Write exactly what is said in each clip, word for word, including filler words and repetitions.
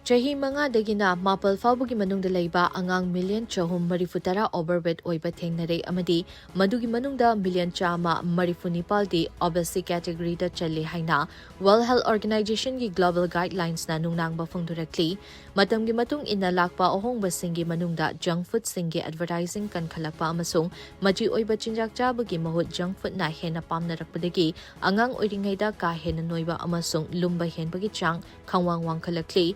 ꯆꯍꯤ ꯃꯉꯥꯗꯒꯤꯅ ꯃꯥꯄꯜ ꯐꯥꯎꯕꯒꯤ ꯃꯅꯨꯡꯗ ꯂꯩꯕ ꯑꯉꯥꯡ ꯃꯤꯂꯤꯌꯟ ꯆꯍꯨꯝ ꯃꯔꯤꯐꯨ ꯇꯔꯥ overweight ꯑꯣꯏꯕ ꯊꯦꯡꯅꯔꯦ ꯑꯃꯗꯤ ꯃꯗꯨꯒꯤ ꯃꯅꯨꯡꯗ ꯃꯤꯂꯤꯌꯟ ꯆꯥꯝꯃ ꯃꯔꯤꯐꯨ ꯅꯤꯄꯥꯜꯗꯤ obesity categoryꯗ ꯆꯜꯂꯤ ꯍꯥꯏꯅ World Health Organizationꯒꯤ global guidelinesꯅ ꯅꯨꯡꯅꯥꯡꯕ ꯐꯣꯡꯗꯣꯔꯛꯂꯤ꯫ ꯃꯇꯝꯒꯤ ꯃꯇꯨꯡ ꯏꯟꯅ ꯂꯥꯛꯄ ꯑꯍꯣꯡꯕꯁꯤꯡꯒꯤ ꯃꯅꯨꯡꯗ junk foodꯁꯤꯡꯒꯤ advertising ꯀꯟꯈꯠꯂꯛꯄ ꯑꯃꯁꯨꯡ ꯃꯆꯤ ꯑꯣꯏꯕ ꯆꯤꯟꯖꯥꯛ ꯆꯥꯕꯒꯤ ꯃꯍꯨꯠ junk foodꯅ ꯍꯦꯟꯅ ꯄꯥꯝꯅꯔꯛꯄꯗꯒꯤ ꯑꯉꯥꯡ ꯑꯣꯏꯔꯤꯉꯩꯗ ꯀꯥ ꯍꯦꯟꯅ ꯅꯣꯏꯕ ꯑꯃꯁꯨꯡ ꯂꯨꯝꯕ ꯍꯦꯟꯕꯒꯤ ꯆꯥꯡ ꯈꯪꯋꯥꯡ ꯋꯥꯡꯈꯠꯂꯛꯂꯤ꯫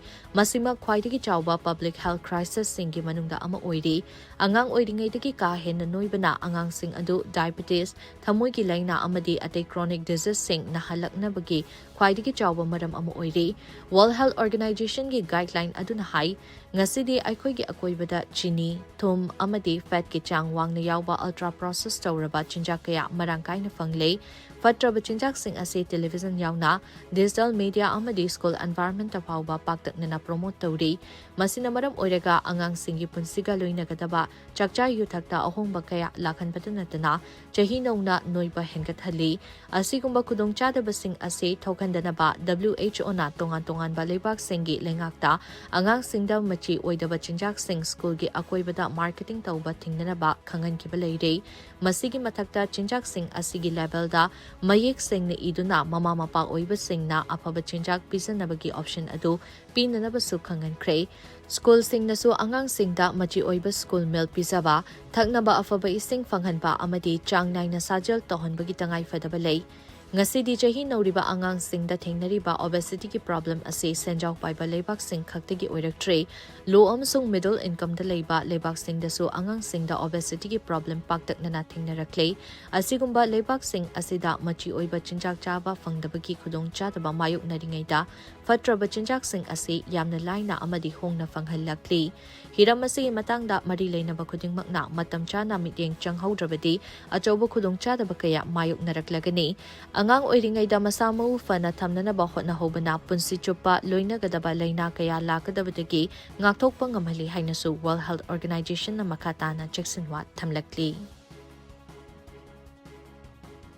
ꯃꯁꯤꯃꯛ ꯈ꯭ꯋꯥꯏꯗꯒꯤ ꯆꯥꯎꯕ public health crisisꯁꯤꯡꯒꯤ ꯃꯅꯨꯡꯗ ꯑꯃ ꯑꯣꯏꯔꯤ꯫ ꯑꯉꯥꯡ ꯑꯣꯏꯔꯤꯉꯩꯗꯒꯤ ꯀꯥ ꯍꯦꯟꯅ ꯅꯣꯏꯕꯅ ꯑꯉꯥꯡꯁꯤꯡ ꯑꯗꯨ diabetes, ꯊꯃꯣꯏꯒꯤ ꯂꯥꯏꯅꯥ ꯑꯃꯗꯤ ꯑꯇꯩ chronic diseaseꯁꯤꯡ ꯅꯥꯍꯜꯂꯛꯅꯕꯒꯤ ꯈ꯭ꯋꯥꯏꯗꯒꯤ ꯆꯥꯎꯕ ꯃꯔꯝ ꯑꯃ ꯑꯣꯏꯔꯤ꯫ World Health Organizationꯒꯤ guideline ꯑꯗꯨꯅ ꯍꯥꯏ, ꯉꯁꯤꯗꯤ ꯑꯩꯈꯣꯏꯒꯤ ꯑꯀꯣꯏꯕꯗ ꯆꯤꯅꯤ, ꯊꯨꯝ ꯑꯃꯗꯤ fatꯀꯤ ꯆꯥꯡ ꯋꯥꯡꯅ ꯌꯥꯎꯕ ultra process ꯇꯧꯔꯕ ꯆꯤꯟꯖꯥꯛ ꯀꯌꯥ ꯃꯔꯥꯡ ꯀꯥꯏꯅ ꯐꯪꯂꯦ꯫ ꯐꯠꯇ꯭ꯔꯕ ꯆꯤꯟꯖꯥꯛꯁꯤꯡ ꯑꯁꯤ television ꯌꯥꯎꯅ digital media ꯑꯃꯗꯤ school environmentꯇ ꯐꯥꯎꯕ ꯄꯥꯛꯇꯛꯅꯅ promote ꯇꯧꯔꯤ꯫ ꯃꯁꯤꯅ ꯃꯔꯝ ꯑꯣꯏꯔꯒ ꯑꯉꯥꯡꯁꯤꯡꯒꯤ ꯄꯨꯟꯁꯤꯒ ꯂꯣꯏꯅꯒꯗꯕ ꯆꯥꯛꯆꯥ ꯌꯨꯊꯛꯇ ꯑꯍꯣꯡꯕ ꯀꯌꯥ ꯂꯥꯛꯍꯟꯕꯇ ꯅꯠꯇꯅ ꯆꯍꯤ ꯅꯧꯅ ꯅꯣꯏꯕ ꯍꯦꯟꯒꯠꯍꯜꯂꯤ꯫ ꯑꯁꯤꯒꯨꯝꯕ ꯈꯨꯗꯣꯡꯆꯥꯗꯕꯁꯤꯡ ꯑꯁꯤ ꯊꯣꯛꯍꯟꯗꯅꯕ WHOꯅ ꯇꯣꯉꯥꯟ ꯇꯣꯉꯥꯟꯕ ꯂꯩꯕꯥꯛꯁꯤꯡꯒꯤ ꯂꯩꯉꯥꯛꯇ ꯑꯉꯥꯡꯁꯤꯡꯗ ꯃꯆꯤ ꯑꯣꯏꯗꯕ ꯆꯤꯟꯖꯥꯛꯁꯤꯡ schoolꯒꯤ ꯑꯀꯣꯏꯕꯗ marketing ꯇꯧꯕ ꯊꯤꯡꯅꯅꯕ ꯈꯪꯍꯟꯈꯤꯕ ꯂꯩꯔꯦ꯫ ꯃꯁꯤꯒꯤ ꯃꯊꯛꯇ ꯆꯤꯟꯖꯥꯛꯁꯤꯡ ꯑꯁꯤꯒꯤ labelꯗ ꯃꯌꯦꯛ ꯁꯦꯡꯅ ꯏꯗꯨꯅ ꯃꯃꯥ ꯃꯄꯥ ꯑꯣꯏꯕꯁꯤꯡꯅ ꯑꯐꯕ ꯆꯤꯟꯖꯥꯛ ꯄꯤꯖꯅꯕꯒꯤ option ꯑꯗꯨ ꯄꯤꯅꯅꯕꯁꯨ ꯈꯪꯍꯟꯈ꯭ꯔꯦ꯫ Schoolꯁꯤꯡꯅꯁꯨ ꯑꯉꯥꯡꯁꯤꯡꯗ ꯃꯆꯤ ꯑꯣꯏꯕ school meal ꯄꯤꯖꯕ, ꯊꯛꯅꯕ ꯑꯐꯕ ꯏꯁꯤꯡ ꯐꯪꯍꯟꯕ ꯑꯃꯗꯤ ꯆꯥꯡ ꯅꯥꯏꯅ ꯁꯥꯖꯦꯜ ꯇꯧꯍꯟꯕꯒꯤ ꯇꯉꯥꯏꯐꯗꯕ ꯂꯩ꯫ ꯉꯁꯤꯗꯤ ꯆꯍꯤ ꯅꯧꯔꯤꯕ ꯑꯉꯥꯡꯁꯤꯡꯗ ꯊꯦꯡꯅꯔꯤꯕ obesityꯒꯤ problem ꯑꯁꯤ ꯁꯦꯟꯖꯥꯎ ꯄꯥꯏꯕ ꯂꯩꯕꯥꯛꯁꯤꯡ ꯈꯛꯇꯒꯤ ꯑꯣꯏꯔꯛꯇ꯭ꯔꯦ꯫ Low ꯑꯃꯁꯨꯡ middle incomeꯗ ꯂꯩꯕ ꯂꯩꯕꯥꯛꯁꯤꯡꯗꯁꯨ ꯑꯉꯥꯡꯁꯤꯡꯗ obesityꯒꯤ problem ꯄꯥꯛꯇꯛꯅꯅ ꯊꯦꯡꯅꯔꯛꯂꯦ꯫ ꯑꯁꯤꯒꯨꯝꯕ ꯂꯩꯕꯥꯛꯁꯤꯡ ꯑꯁꯤꯗ ꯃꯆꯤ ꯑꯣꯏꯕ ꯆꯤꯟꯖꯥꯛ ꯆꯥꯕ ꯐꯪꯗꯕꯒꯤ ꯈꯨꯗꯣꯡꯆꯥꯗꯕ ꯃꯥꯌꯣꯛꯅꯔꯤꯉꯩꯗ, ꯐꯠꯇ꯭ꯔꯕ ꯆꯤꯟꯖꯥꯛꯁꯤꯡ ꯑꯁꯤ ꯌꯥꯝꯅ ꯂꯥꯏꯅ ꯑꯃꯗꯤ ꯍꯣꯡꯅ ꯐꯪꯍꯜꯂꯛꯂꯤ꯫ ꯍꯤꯔꯝ ꯑꯁꯤꯒꯤ ꯃꯇꯥꯡꯗ ꯃꯔꯤ ꯂꯩꯅꯕ ꯈꯨꯗꯤꯡꯃꯛꯅ ꯃꯇꯝ ꯆꯥꯅ ꯃꯤꯠꯌꯦꯡ ꯆꯪꯍꯧꯗ꯭ꯔꯕꯗꯤ ꯑꯆꯧꯕ ꯈꯨꯗꯣꯡꯆꯥꯗꯕ ꯀꯌꯥ ꯃꯥꯌꯣꯛꯅꯔꯛꯂꯒꯅꯤ꯫ ꯑꯉꯥꯡ ꯑꯣꯏꯔꯤꯉꯩꯗ ꯃꯁꯥ ꯃꯎ ꯐꯅ ꯊꯝꯅꯅꯕ ꯍꯣꯠꯅꯍꯧꯕꯅ ꯄꯨꯟꯁꯤ ꯆꯨꯞꯄ ꯂꯣꯏꯅꯒꯗꯕ ꯂꯥꯏꯅꯥ ꯀꯌꯥ ꯂꯥꯛꯀꯗꯕꯗꯒꯤ ꯉꯥꯛꯊꯣꯛꯄ ꯉꯝꯍꯜꯂꯤ ꯍꯥꯏꯅꯁꯨ World Health Organizationꯅ ꯃꯈꯥ ꯇꯥꯅ ꯆꯦꯛꯁꯤꯟꯋꯥ ꯊꯝꯂꯛꯂꯤ꯫